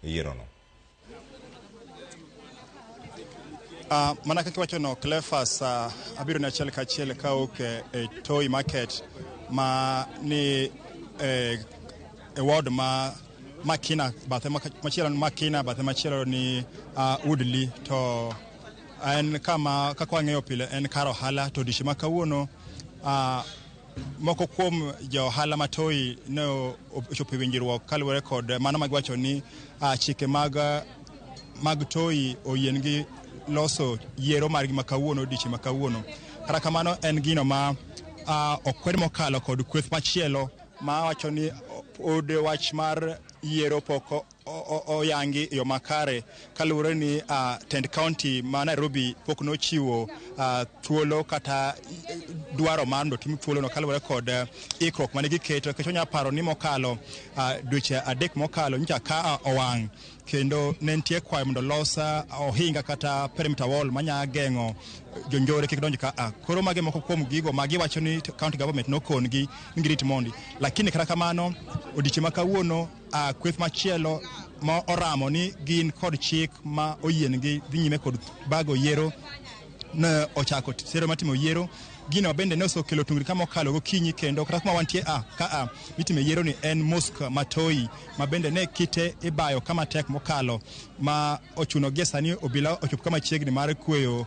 e yierono. Mana kaka iwachono Cleophas, abiro ni achiel kachiel kawuok e Toi Market ma ni e ward ma Makina, bathe machielo ni Makina, bathe machielo ni Woodley. To en kama kaka wang'eyo pile en kar ohala. To odiechieng' ma kawuono moko kuom jo ohala ma Toi ne ochopo e winjruok kaluwore kod mano ma giwacho ni chike mag Toi oyiengi loso yiero margi ma kawuono, odiechieng' ma kawuono. Kata kamano en gino ma okwed mokalo kod kweth machielo ma wacho ni pod wach mar yiero pok oyangi e yo makare kaluwore ni tend county ma Nairobi pok nochiwo thuolo kata dwaro mar mondo otim thuolono kaluwore kod ikruok mane giketo. Nikech wanyalo paro ni mokalo dweche 3 mokalo nyocha ka owang' kendo ne nitie kwayo mondo olos ohinga kata perimeter wall manya geng'o jonjore kik donj ka a. Koro magi moko kuom gigo ma giwacho ni county government nokon-gi ni girit mondi. Lakini kata kamano odiechieng' ma kawuono kweth machielo ma oramo ni gin kod chik ma oyiengi dhi nyime kod bago yiero ne ochako sero matimo yiero. Gino bende ne osekelo tungni kama okalo gokinyi, kendo kata kuma wantie ka a mitime yiero ni en mosque ma Toi ma bende ne kite ibayo kama tek mokalo ma ochuno gie sani obila ochopo kama chiegni mar kweyo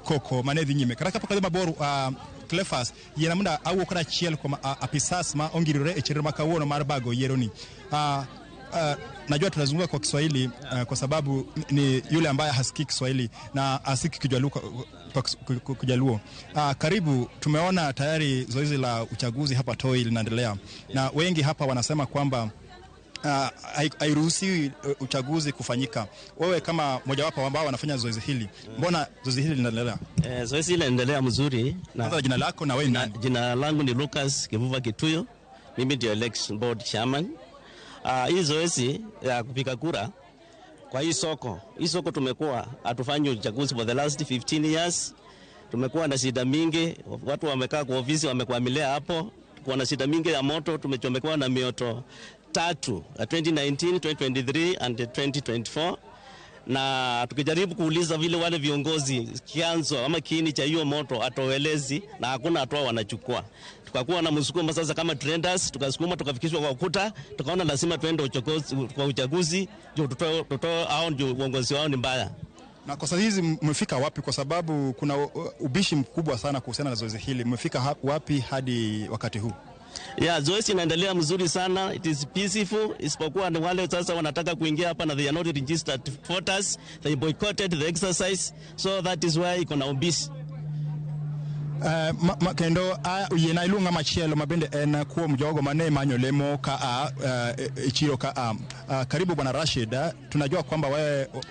koko mane dhi nyime. Kata kapok adhi mabor, Cleophas, yiena mondo awuo kod achiel kuom apisas ma ongirore e chenro ma kawuono mar bago yiero ni. Najua tunazungumza kwa Kiswahili kwa sababu ni yule ambaye hasikii Kiswahili na hasikii Kijaluo. Kijaluo. Karibu, tumeona tayari zoezi la uchaguzi hapa Toi linaendelea na wengi hapa wanasema kwamba hairuhusiwi uchaguzi kufanyika. Wewe kama mojawapo ambao wanafanya zoezi hili, mbona zoezi hili linaendelea? Zoezi linaendelea mzuri na Kwanza jina lako na wewe ni nani? Jina langu ni Lucas Kivuva Kituyo, mimi ndio election board chairman. Hii zoezi ya kupiga kura kwa hii soko tumekuwa hatufanyi uchaguzi for the last 15 years. Tumekuwa na shida mingi, watu wamekaa kwa ofisi wamekwamilia hapo. Tuko na shida mingi ya moto, tumechomekewa na mioto 3, 2019, 2023 and 2024. Na tukijaribu kuuliza vile wale viongozi kianzo ama kiini cha hiyo moto atoelezi, na hakuna hatua wanachukua. Tukakuwa na msukumo sasa kama traders, tukasukuma tukafikishwa kwa ukuta, tukaona lazima tuende kwa uchaguzi ndio tutoe hao, ndio uongozi wao ni mbaya. Na kwa sasa hizi mmefika wapi? Kwa sababu kuna ubishi mkubwa sana kuhusiana na zoezi hili. Mmefika wapi hadi wakati huu? Zoezi inaendelea mzuri sana, it is peaceful, isipokuwa ni wale sasa wanataka kuingia hapa na they are not registered voters, they boycotted the exercise, so that is why iko na ubishi. Kendo yiena iluong ng'ama chielo ma bende en kuom jogo mane manyo lemo ka a e chiro ka a. Karibu Bwana Rashid, tunajua kwamba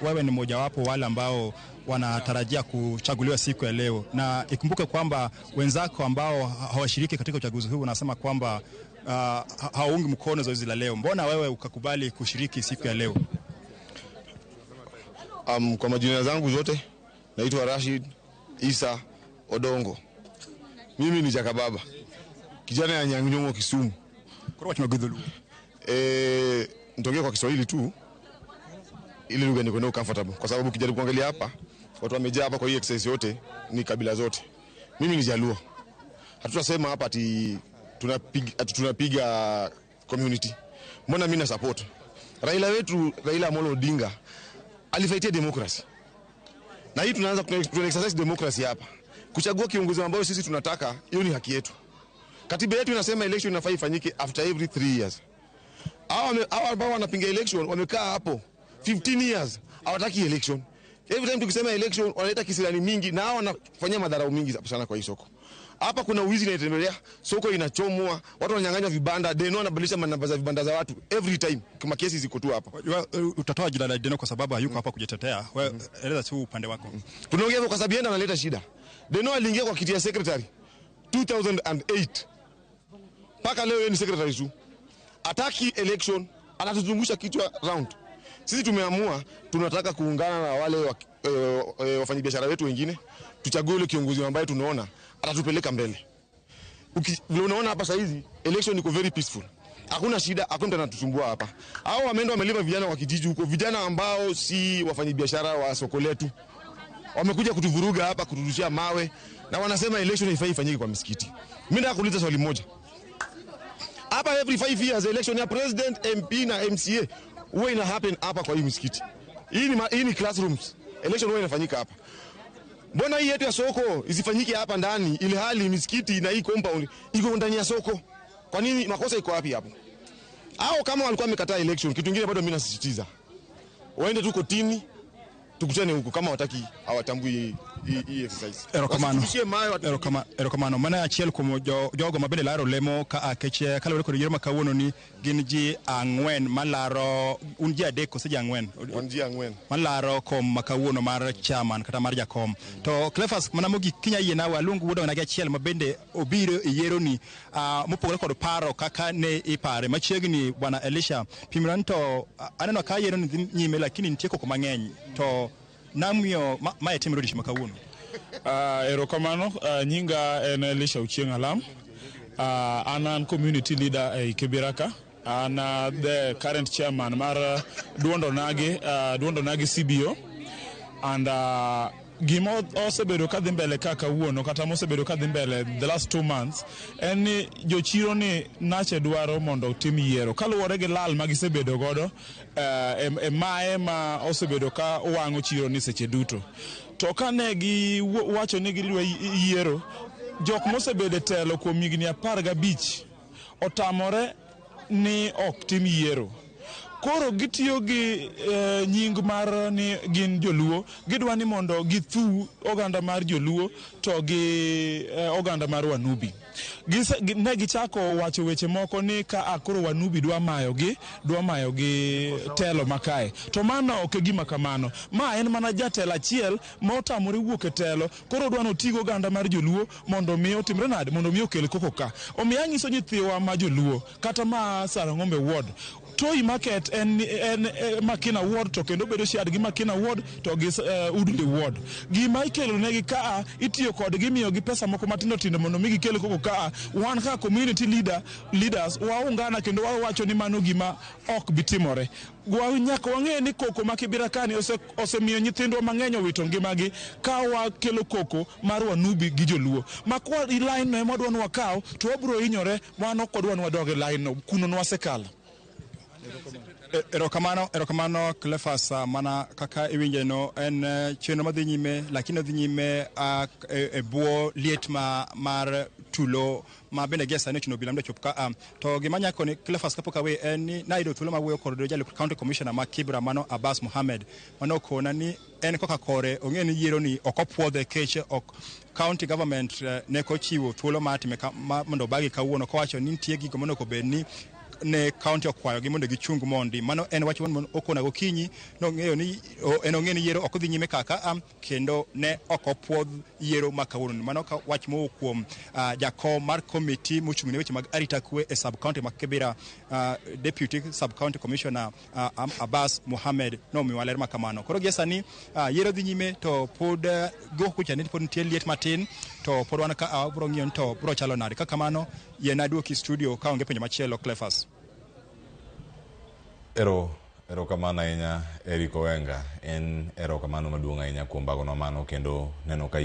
wewe ni mmojawapo wale ambao wanatarajia kuchaguliwa siku ya leo, na ikumbuke kwamba wenzako ambao hawashiriki katika uchaguzi huu wanasema kwamba hawaungi mkono zoezi la leo. Mbona wewe ukakubali kushiriki siku ya leo? Kwa majina zangu zote naitwa Rashid Isa Odongo. Mimi ni Jakababa, kijana ya Nyang'nyong'o Kisumu. Koro wach mag Dholuo. Nitaongea kwa Kiswahili tu ili lugha niko nayo comfortable, kwa sababu ukijaribu kuangalia hapa watu wamejaa hapa kwa hii exercise yote ni kabila zote. Mimi ni Jaluo. Hatutasema hapa ati tunapiga community. Mbona mimi na support Raila wetu, Raila Amolo Odinga alifightia democracy. Na hii tunaanza tuna exercise democracy hapa. Kuchagua kiongozi ambao sisi tunataka, hiyo ni haki yetu. Katiba yetu inasema election inafaa ifanyike after every 3 years. Hawa ambao wanapinga election wamekaa hapo 15 years, hawataki election. Every time tukisema election wanaleta kisirani mingi na hawa wanafanyia madharau mingi sana kwa hii soko. Hapa kuna wizi inaendelea, soko inachomwa, watu wananyang'anywa vibanda, Deno anabadilisha namba za vibanda za watu every time. Kama kesi ziko tu hapa. Utatoa jina la Deno kwa sababu hayuko hapa kujitetea. Wewe eleza tu upande wako. Tunaongea hivyo kwa sababu yeye analeta shida. Deno aliingia kwa kiti ya secretary 2008. Mpaka leo yeye ni secretary tu. Hataki election, anatuzungusha kichwa round. Sisi tumeamua tunataka kuungana na wale wafanyabiashara wetu wengine, tuchague yule kiongozi ambaye tunaona atatupeleka mbele. Vile unaona hapa sasa hizi election iko very peaceful. Hakuna shida, hakuna mtu anatusumbua hapa. Hao wameenda wamelipa vijana wa kijiji huko, vijana ambao si wafanyabiashara wa soko letu. Wamekuja kutuvuruga hapa, kuturushia mawe na wanasema election haifai ifanyike kwa misikiti. Mimi nataka kuuliza swali moja. Hapa every 5 years election ya president, MP na MCA huwa ina happen hapa kwa hii misikiti. Hii ni classrooms. Election huwa inafanyika hapa. Mbona hii yetu ya soko isifanyike hapa ndani, ili hali misikiti na hii compound iko ndani ya soko? Kwa nini, makosa iko wapi hapo? Au kama walikuwa wamekataa election, kitu kingine bado mimi nasisitiza. Waende tu kotini, tukutane huko kama wataki hawatambui hii exercise. Erokamano. Wasiturushie mawe Erokamano. Mana achiel kuom jogo ma bende laro lemo ka a kech kaluwore kod yiero ma kawuono ni gin ji ang'wen malaro, un ji adek kose ji ang'wen? Wan ji ang'wen. Malaro kom ma kawuono mar chairman kata mar jakom. To Cleophas, mana mogik, kinya yiena waluong wuod onagi achiel ma bende obiro e yiero ni mopogore kod paro kaka ne ipare machiegni. Bwana Elisha pimran to aneno ka yiero ni dhi nyime, lakini nitie koko mang'eny to namiyo mae timore odiochieng' ma kawuono. Erokamano, nyinga en Elisha Ochieng' Alam. An community leader ei Kibera ka. An the current chairman mar Duondo Nagi CBO. And gima osebedo ka dhi mbele ka kawuono kata mosebedo ka dhi mbele the last 2 months en ni jochiro ni nache dwaro mondo otim yiero kaluwore gi lal ma gisebedo godo e maye ma osebedo ka wang'o chiro ni seche duto. To kane giwacho ni gidwa yiero, jok mosebedo e telo kuom higni 15 otamore ni ok tim yiero. Koro gitiyo gi nying mar ni gin joluo, gidwa ni mondo githu oganda mar joluo to gi oganda mar Wanubi. Ne gichako wacho weche moko ni ka a koro Wanubi dwa mayogi telo makae. To mano ok e gima kamano. Ma en mana jatelo achiel ma otamore wuok e telo, koro odwa ni oti gi oganda mar joluo mondo mi otimre nade, mondo mi okel koko ka. Omiyo anyiso nyithiwa ma joluo kata ma Sarang'ombe ward, Toi Market en Makina Ward, to kendo bedo shared gi Makina Ward to gi Woodley Ward. Gima ikelo negi kaa, itiyo kodgi, imiyogi pesa moko matindo tindo mondo mi gikel koko kaa. Wan kaka community leaders waungana kendo wawacho ni mano gima ok bi timore. Nyaka wang'e ni koko ma Kibera kani osemiyo nyithindwa mang'eny owito ngimagi ka wakelo koko mar Wanubi gi joluo. Ma kwa line no ema wadwa ni wakaw to wabiro hinyore, wan ok wadwa ni wadog e line no, kuno nwasekalo. Erokamano, erokamano Cleophas. Mana kaka iwinje no en chenro madhi nyime, lakini odhi nyime e bwo liet ma mar tulo ma bende gie sani ochuno obila mondo ochop ka. To gima nyako ni Cleophas kapok awe en ni nayudo thuolo mar wuoyo kod jalup county commissioner ma Kibra, mano Abbas Mohamed, mano okona ni en koka kore ong'e ni yiero ni ok opuodhe kech ok county government ne kochiwo thuolo mar time mondo obagi kawuono, kowacho ni nitie gigo monego bed ni ne county okwayogi mondo gichung mondi. Mano en wach mon okona gokinyi nong'eyo ni en ong'e ni yiero ok dhi nyime kaka kendo ne ok opuodh yiero ma kawuono. Mano ka wach mowuok kuom jakom mar komiti mochung' ne weche mag arita kwe e sub county ma Kibera, deputy sub county commissioner Abbas Mohamed nomiwa ler ma kamano. Koro gie sani yiero dhi nyime to pod go kucha ni pod nitie liet matin, to pod wan ka bro ng'iyo ni to bro chalo nade. Ka kamano, yiena duoki studio ka onge penjo machielo, Cleophas. Erokamano ahinya, Eric Owenga. En erokamano maduong' ahinya kuom bagonwa mano kendo neno ka